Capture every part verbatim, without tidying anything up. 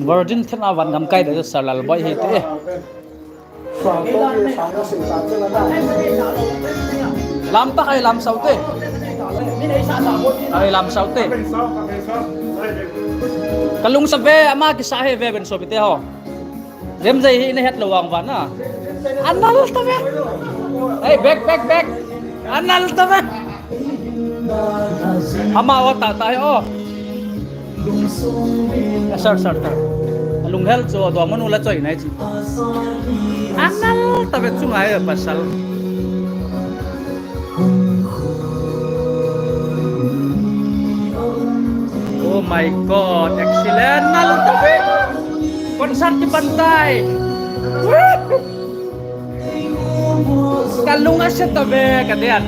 Virgin thena van gam kai da Sir Lalboi hi te. Lam ta kai lam sau te. Kai lam sau te. Ka lung sa ve, ama kisa he ve ben so bi te ho. Remjai hi na het lo vang vana. Anal ta ve. Hey, back, back, back. Anal ta ve. Ama o ta ta he o. Sir, sir, sir. Lunghel chu do manu la choi nai chi. Anal ta ve chu ngai pasal. Oh my God, excellent. Nal ta ve. Concert ki pantai. Ka lung a set ta ve ka dian.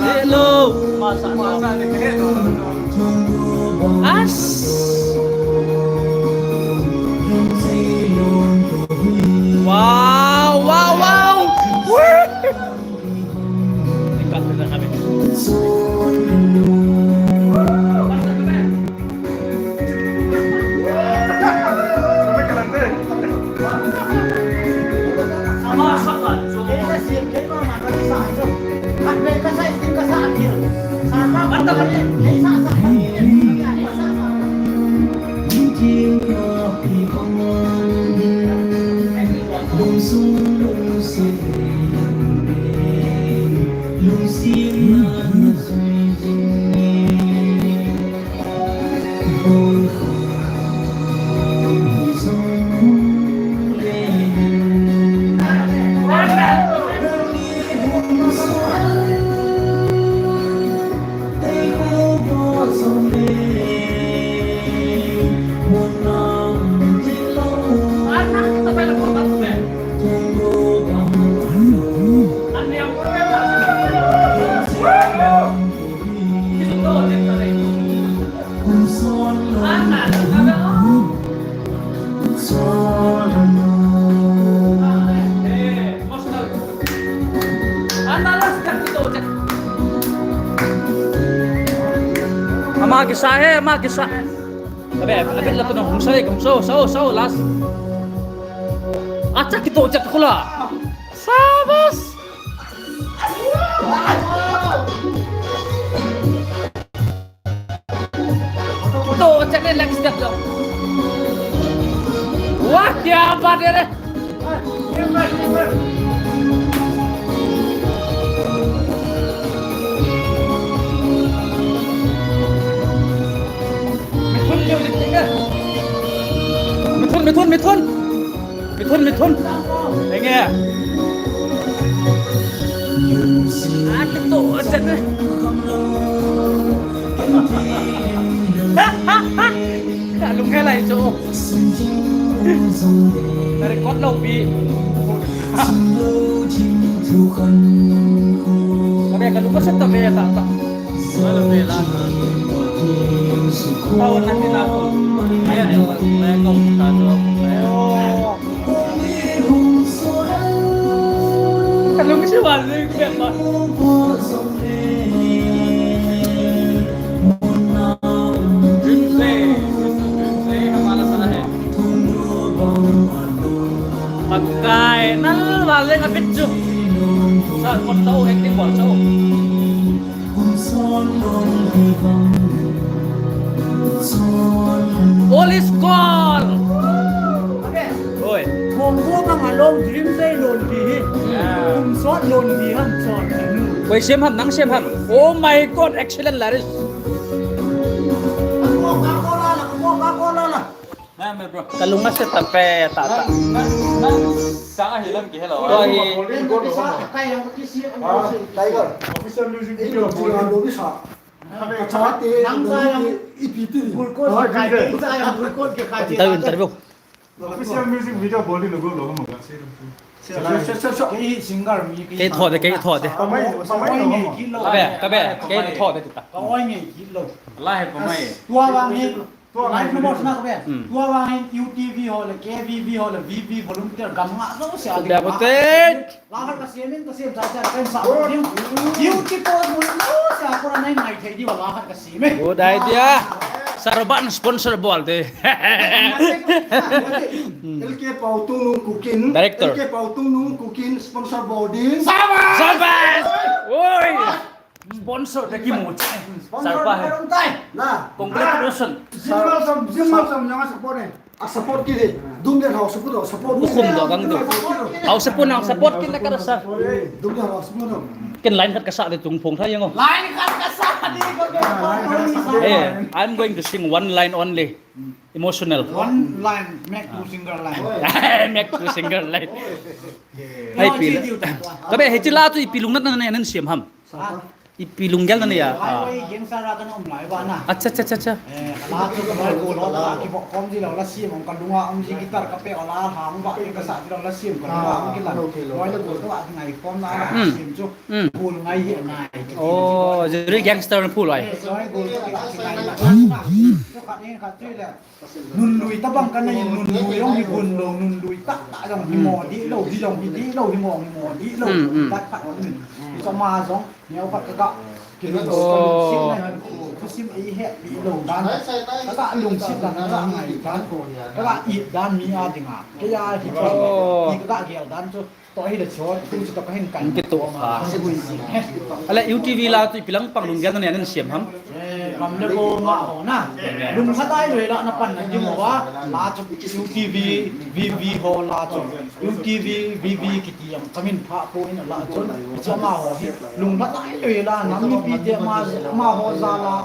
Hello. As. Wow, wow, wow. Woo. Ama kisa he, ama kisa. Abe, abe, la tu na hung sa, hung sa, sa, sa, last. Acha kito chat kula. Sabas. To, check in, next step, yo. Wah, kya baat hai re? Mithun, Mithun, Mithun. Mithun, Mithun. Enge. Ah, kito, chat ne. Ka lung he lai chu. Na record lou pi. Ka be ka lung ka set ta be ta ta. Ka lung si val ni ku ba. Pakai, nal val le ka bit chu. Sa kon tau acting bol chu. All is gone. Oi. Hong ko bang along dream say lon di hi. Kum sot lon di ham sot. Koi sem ham, nang sem ham. Oh my God, excellent lyrics. Ka lung a set ta pe ta ta. Nang, nang, nang, sang a hi lam ki hello. Oi. Tiger. Official music video. Interview, interview. Official music video bol ding lo, lo, lo, lo. Kei tho de, kei tho de. Ka be, ka be, kei tho de ta. Ka oi nge kilo. La he pa mai. Tua bang hi. Live number sina ko be. Hmm. Tua vangin U T V ho le, K V V ho le, V V volunteer gam nga jouse a ding. Be ko te. La khat ka siam in, ka siam sa sa, ka sa ding. U T V ho mun jouse a ko nai nai thei diu la khat ka siam e. Good idea. Sir, ban sponsor bol te. L K Pau Tungnung Kukin. Director. L K Pau Tungnung Kukin sponsor bol ding. Sabas! Sabas! Oi! Sponsor te kimu. Sponsor Sir pa te he. Rum tai. Na. Congratulations. Jim Malsom, Jim Malsom, nang support e. A support kit e. Dum le hao support, support. Ukhum do gang do. Hao support nang support kit le ka sa. Dum le hao support. Ken line khat ka sa le tung phong tha yang o. Line khat ka sa di ko. Eh, I'm going to sing one line only. Emotional. One line, make two single line. Make two single line. Hai pi. Ka be he chi la tu ipi lungnat na na nan siam ham. Ipi lunggel na ya. Ai, oi, gangster a kana um lai ba na. Acha, acha, acha, acha. Eh, la tu ka ko lo la ki bo kom di lo la siam ka lunga um ji guitar ka pe la hang ba ka sa di lo la siam ka lunga um ki la. Oi la ko to a ngai kom na la siam chu. Bul ngai hi ngai. Oh, jeri gangster na phul ai. Eh, so ai bul ka la ki ngai la. Ko ka ni ka tu le. Nun lui tabang ka nei, nun lui jong hi bun lo, nun lui tah tah jong hi mo di lo, hi jong hi di lo, hi mo, hi mo di lo. Hmm, hmm. Tat khat jong hi. Hi choma jong, neo khat ka ga. Ki lungsim, oh, ka lungsim nei han khu, thusim ei heppi lo dan. Ka ga lungsim dan, ka ga ngai dan. Ka ga it dan mi a dinga. Kei a hi chu. Oh. Hi ka ga gel dan chu. To hi le chon, tu chu to ka hin kan. Ki to kha. Ale U T V la tu ipi lang pang lunggel na ne nan siam ham. Eh, kam le ko nga ho na. Lungkhat ai loi la na pan na ding ho a. La chu U T V, V V ho la chu. U T V, V V kiti jong ka min pha po in la chu. Chama ho hi. Lungkhat ai loi la nam mipi te ma, ma ho ja la.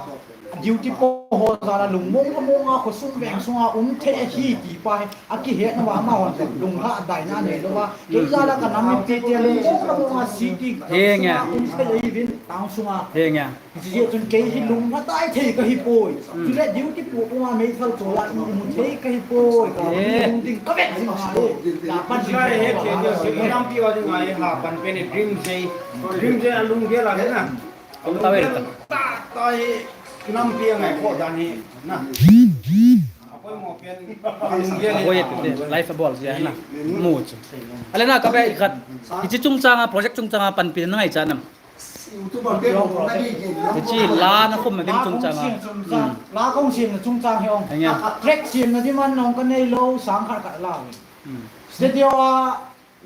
Duty po ho ja la lungmong mong a khosung veng sunga um thei ahi ti pa hi. A kihet na va ma hon lungha dai na nei lo va. Kei ja la ka nam mipi te lungmong mong a city. He nge. Um thei ahi vin town sunga. He nge. Hiche jeh chun kei hi lungha dai thei ka hi poi. Chule duty po po a meithal chol a i mu thei ka hi poi. Ka lung ding ka vet jing a. Ka pan jing. He ke ke ke nam pi wa ding a ha pan pe ni dream jay. Dream jay a lunggel a na. Tawel ta. Ta, ta hi, kinampi a ngai kho dan hi, na. Apoi mo pen, kinampi a ni. Apoi te, life a bol jia na. Mu chu. Ale na ka be khat. Hiche chungchang a, project chungchang a panpi na ngai cha nam. Hiche la na khum na ding chungchang a. La kong sim na chungchang hi ong. Track sim na di man nong ka nei lo, sang khat khat la. Studio a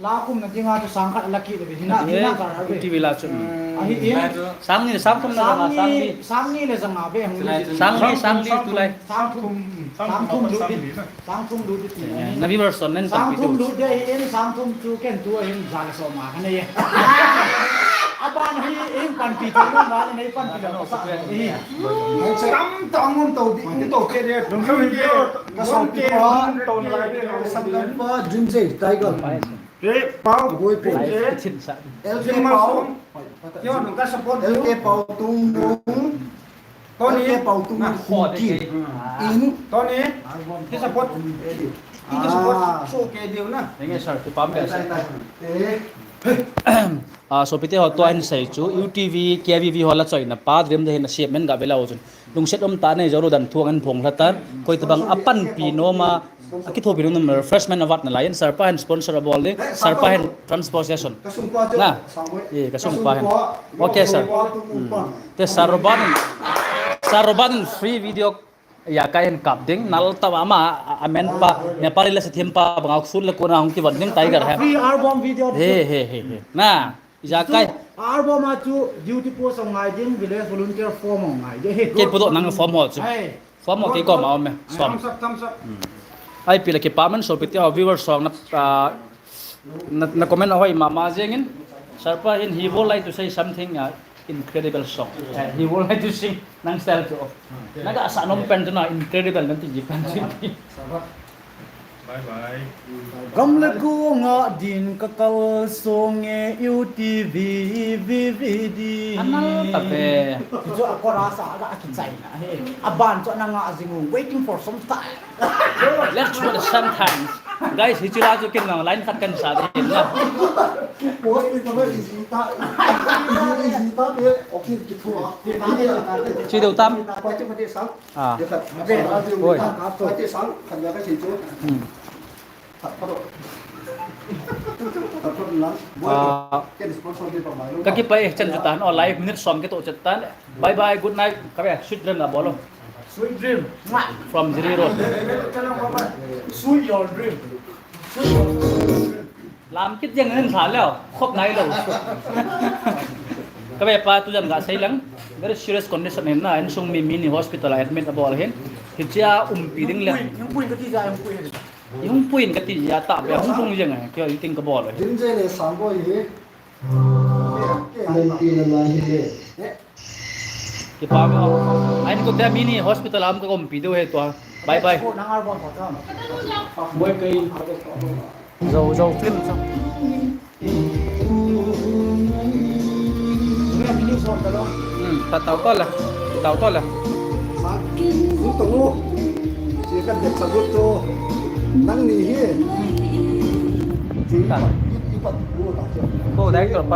La khum na dinga chu sang khat la kit le, hina, hina ka ra ve. T V la chu. Ahi in. Sang ni, sang thum na, sang ni, sang ni le sang nga ve hung. Sang ni, sang ni tulai. Sang thum, sang thum lut di. Sang thum lut di. Na viewers son nen sang thum lut di, ahi in, sang thum chu ken tu ahin ja le so ma ka nei. Aban hi in panpi tu ma le nei panpi lo sa. Tam ta ngun to di, ngun to ke de. Ka so pi pa, to lai de, ka sam dan pa, Dream Jay, Tiger. Ke Pau. Goi Pau. Ke. L K Pau. Yo, nung ka support. L K Pau Tungnung. Tony. L K Pau Tungnung. Kho de ke. In. Tony. Ki support. Ki support. So ke diu na. Nge sir, ki pam be sir. Eh. Ah, sopite ho, tua hin sei chu U T V, K V V ho la choina pa, Dream Jay hin a siam men ga ve lou chun. Lungset um tah nei jou lou dan thu ang in phong lha tan. Koi tabang a panpi nom a, a kithopi nom a refreshment a vat nalai in, sir pa hin sponsor a bol ding, sir pa hin transportation. Na. Eh, ka sung pa hin. Okay, sir. Hmm. Te sir Robert in, sir Robert in free video ya kai hin kap ding, nal ta ama, a, amen pa, Nepali la sa thim pa, bang a sun la kona hung kivon ding Tiger he. Free album video. He, he, he, he. Na. Ijakai. Chu album a chu duty post a ngai ding, village volunteer form a ngai ding. Kei pudoh nang form ho chu. Form ho kei koma um e. Som. Thumbs up, thumbs up. Ai pi le kipa man sopite ho viewers ho na, ah, na, na comment a hoi mama jeng in. Sir pa hin he would like to say something, ah, incredible song. Eh, he would like to sing nang style chu. Na ga sa nom pen chu na incredible nan ti ji pen chu. Bye bye. Gam le go nga din ka kal song e U T V V V D. Anal ta pe. Chu a chorus a ga kichai na he. A ban chu na nga jing u waiting for some time. Let's wait sometimes. Guys, hiche la chu ken lang line khat kan sa ding na. Post ni tama easy ta. Easy ta te office ki thua. Chi deu tam. Koi chu kati sang. Ah. Koi. Kati sang kan ya ka chi chu. Hmm. Ah. Ka kipah e, chan chu tan, oh, live minute som kitoh chet tan. Bye bye, good night. Ka ve, sweet dream la bol o. Sweet dream. From Jiri Road. Sweet your dream. Sweet your dream. Lam kit jeng nen tha leo. Khop nai lo. Ka ve pa tu jam ga sei lang. Very serious condition in na, insung mi mini hospital a admit abol hin. Hichea umpi ding le. Hung pui, hung pui ka ti ja, hung pui. Hung pui ka ti ja ta be hung pung jeng. Kio iting ka bol. Din je le sang boi hi. Ai ti na la hi le. Kipah mo. Ahin ko te mini hospital a um ka umpi diu ahi tua. Bye bye. Boi kai. Zo, zo film sa. Hmm, ta tao to la. Tao to la. Ko director pa